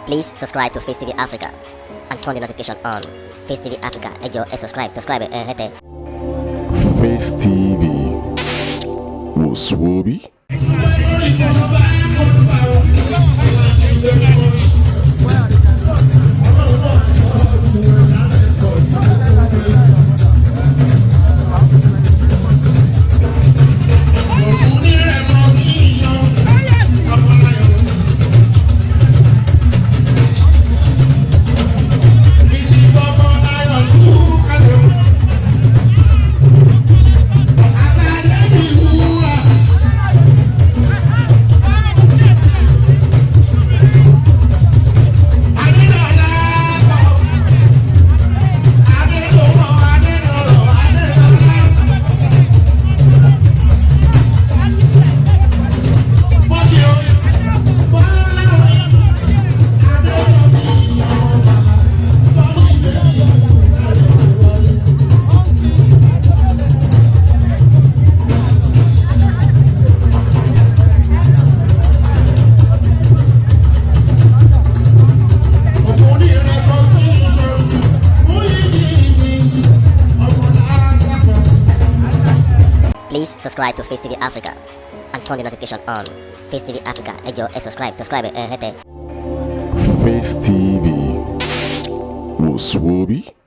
Please subscribe to Face TV Africa and turn the notification on. Face TV Africa, ẹ jọ̀ọ́, ẹ subscribe, subscribe ẹ hẹ́tẹ̀. Face TV wò sùwòbí. Please subscribe to Face TV Africa and turn the notification on. Face TV Africa, ẹ jọ̀ọ́, ẹ subscribe, subscribe ẹ hẹ́tẹ̀. Face TV wò sùwòbí.